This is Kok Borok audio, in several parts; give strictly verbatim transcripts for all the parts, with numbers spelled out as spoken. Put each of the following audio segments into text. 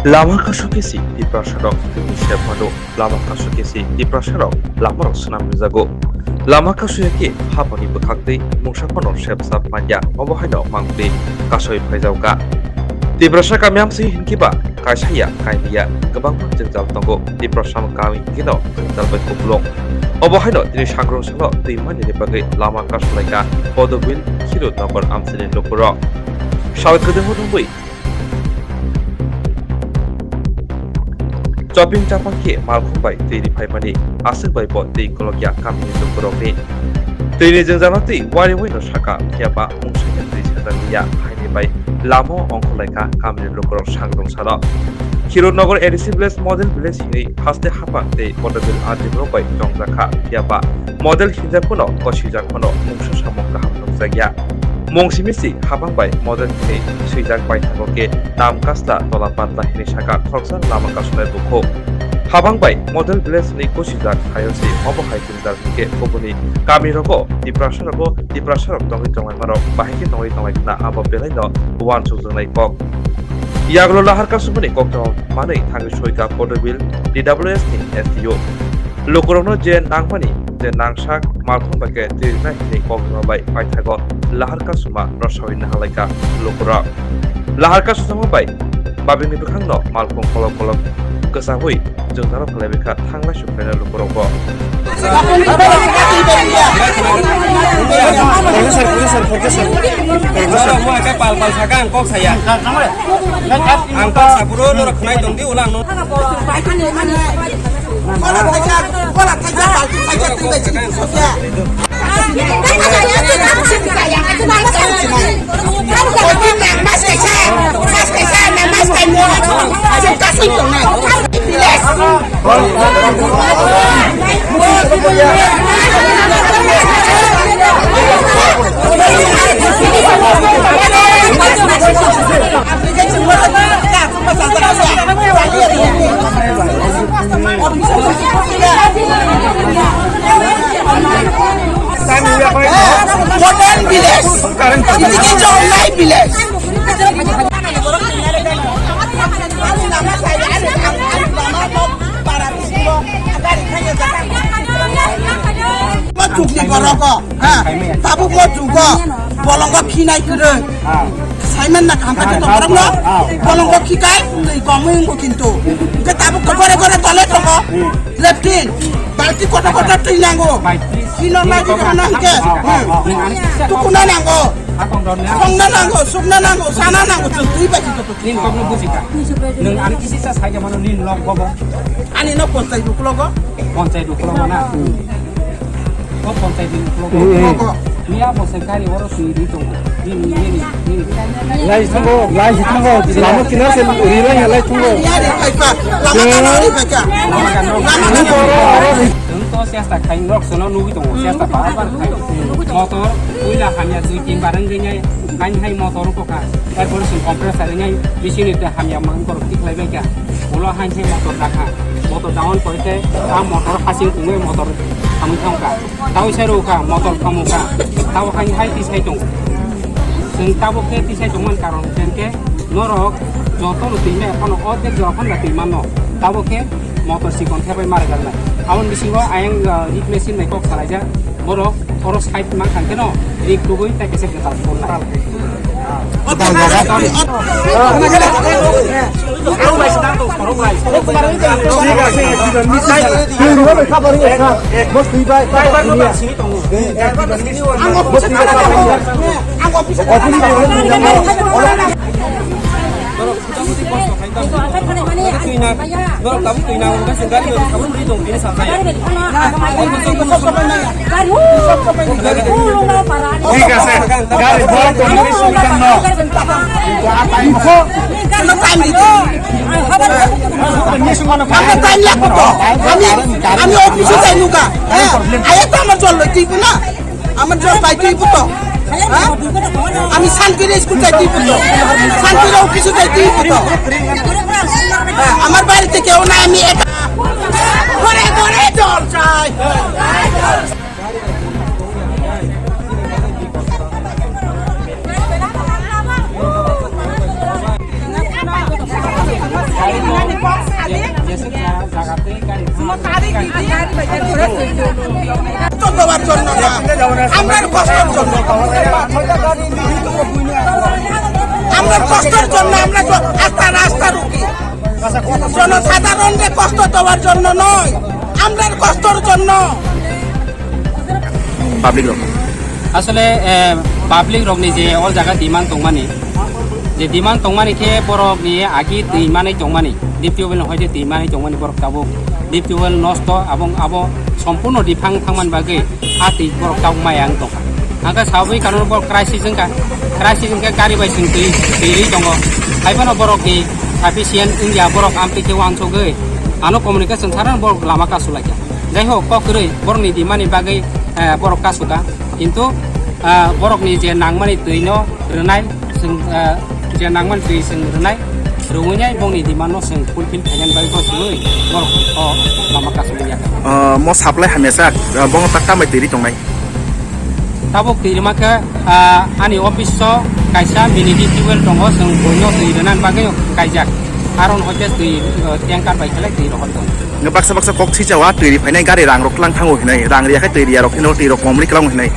Lama kasukhe si Tiprasarok twi sep mano. Lama kasukhe si Tiprasarok lamarok swnam rijago. Lama kasuya khe hapani bwkhak twi mungsa phano sep sap manya, obo haino mangtwi kasui phaijaokha. Tiprasa kami amsi hinkhe ba kaisa ya kaini ya kwbangma jwngjal tongo. Tiprasa kami hinkhe no jwngjal bai kupulung. Obo haino tini sangrong salo twi manini bagwi lama kasulaikha Podobil Khirut Nogor amsini lukurok. Sal kwdwngwi rwngwi Choping chapang khe malkhung bai twi riphaimani aswk bai bo twi kolokya kamini lukurokni. Twini jwngjalo twi wari waino saka, phiyaba mungsanya twi sajak liya haini bai lama ongkhorlaikha kamini lukurok sangrong salo. Khirut Nogor A D C village model village hinwi haste haphang tei Podobil adiborok bai tongjakha, phiyaba model hinjak phano kosijak phano mungsa samung kaham nukjakya. Mung simi si habang bai model hinwi swijak baithango khe Namkasla Tola Patla hinwi saka khoroksa lama kasunai bukhuk. Habang bai model village hinwi gosijak hayo se obo hai jwngjal hinkhe kubuni kamirogo Tiprasarok Tiprasarok tongwi tonglaimano bahai khe tongwi tonglaikha abo belaino uansukjaknai kok. Yagulo lahar kasumani koktwma manwi thangwi soika Podobil D W S ni S D O. Lukurokno je nangmani je nangsak malkhung bai khe twi rwna hinwi koktwma bai paithago lahar kasuma rwsawi nahalaikha lukurok. Lahar kasuma bai babingni bwkhakno malkhung kolok kolok kwchawi jwngjalo phalaibaikha thanglai suklaina lukurokbo. Pal pal saka ang kok saya. Ang kok sapuro norok khwnai tongdi ulang no. Modern village. Ini kita online village. Mo chukni borok o, ha, tabuk mo chugo, bolongo phinai kwrwi. Saiman na kaham khe borok no, bolongo khikai, twi komwi wngkho kintu. Hwnkhe tabuk to gore gore tole tongo, latrine, balti kotor kotor twi nango. Phino magi khana hwnkhe, tukuna nango, songna nango, sukna nango, sana nango, chwng twi bai khe. Nini kokno bujikha. Nwng ani kisi sa sai mano nini nok bobo. Ani nok ponchai uklogo. Ponchai uklogo na. O ponchai uklogo. Miya bosai kari oro sui di tongo. Nini, nini, nini. Lai tongo, lai tongo. Lama kinar se ri lai lai tongo. Miya ri pai pa. Lama kan ri pai ka. Lama kan ri pai ka. Nwng to sesta khai nok sono nugui tongo. Sesta bar bar khai. Motor, puila hamya dui tin bar wngwi nai. Hain hai motor wngkha. Erpore chwng compressor wngnai bisingni twi hamya mangkorok tikhlai bai kha. Ulo hain hai motor dakha. Motor daon pore khe a motor hasing tungwi motor hamwi thangkha. Tao sai rw kha motor khamu kha. Tao hain hai twi sai tong. Chwng tabuk khe twi sai tongmani karon hwnkhe norok jotono twi maya phano ordek jora phano twi mano. Tabuk khe motor sikon khe bai mara galnai. Aboni bisingo ayang, uh, replacement bai kok salaijak. Borok oro side ma khan keno rik tubui tai kaisa kwtal phunai. Twi na, norok tabuk twi na, wngkha chwng gari bai sabun ri tong, tini sa kaya. Thik ase, gari bhor tong, tini sumikang no. Time lagbo to. Ami, ami office-o jai nukha. Aya to amar jol loi twi na. Amar jor pai twi puto. Ha? Ami Santira school jai twi puto. Santira office jai twi puto. Ha, amar bari te keu nai, ami eka. Ghore ghore jol chai. কষ্ট দেওয়ার জন্য না, আমরার কষ্টর জন্য। আমরার কষ্টর জন্য আমরা তো আস্তা রাস্তা রুকি। জনসাধারণকে কষ্ট দেওয়ার জন্য নয়, আমরার কষ্টর জন্য। Public rok. Asole, eh, public rokni je o jaga demand tongmani, je demand tongmani khe borokni agi twi manwi tongmani, deep tubewell ni hoite twi manwi tongmani borok tabuk deep tubewell nosto, abong abo sompurno riphang thangmani bagwi a twi borok tabuk maya wng tongkha. Hangkhe sabwi kanono borok crisis wngkha, crisis wngkhe gari bai chwng twi, twi rwi tongo. Haiphano borokni sufficient wngya, borok amtwi khe uansugwi ano communication sana borok lama kasu laikha. Jaihok, kok kwrwi borokni dimani bagwi, eh, borok kasuka. Kintu, ah, borokni je nangmani twi no rwnai, chwng, ah, je nangmani twi chwng rwnai, rwinai bongni demand no chwng fulfill khainani bagwi kok kwrwi borok o lama kasu ya. Ah, mo supply hamya sa, ah, bongo tak tamai twi ri tongnai. Tabuk twi rwma khe, ah, ani office o kaisa mini deep tubewell tongo, chwng boino twi rwnani bagwi kaijak. Aron hoite twi, ah, tanker bai khlai twi rohor tongo. Nw baksa baksa kok sijao a twi ri phainai gari rang rok tlang thango hinai, rang riya khe twi riya rok hinwi twi rok komri klango hinai.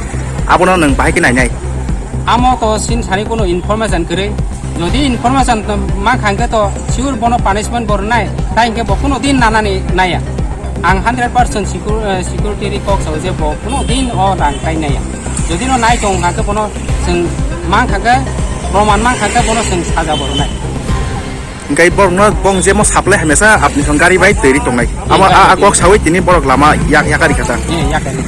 Abono nwng bahai khe nainai. Amo to sin sani kono information kwrwi. Jodi information to ma khangkhe to sure bono punishment bo rwnai, tai hinkhe bo kono din nanani naiya. Ang hundred percent secur-, eh, security ri kok sao je bo kono din o rang tai naiya. Jodi no nai tong khangkhe bono chwng mang khangkhe, proman mang khangkhe bono chwng saja bo rwnai. Hingkai borokno bong jemo supply hamesa apni thong gari bai twi ri tongnai. Amo a, a kok sawi tini borok lama yak, yakari kha ta. Eh, yakari.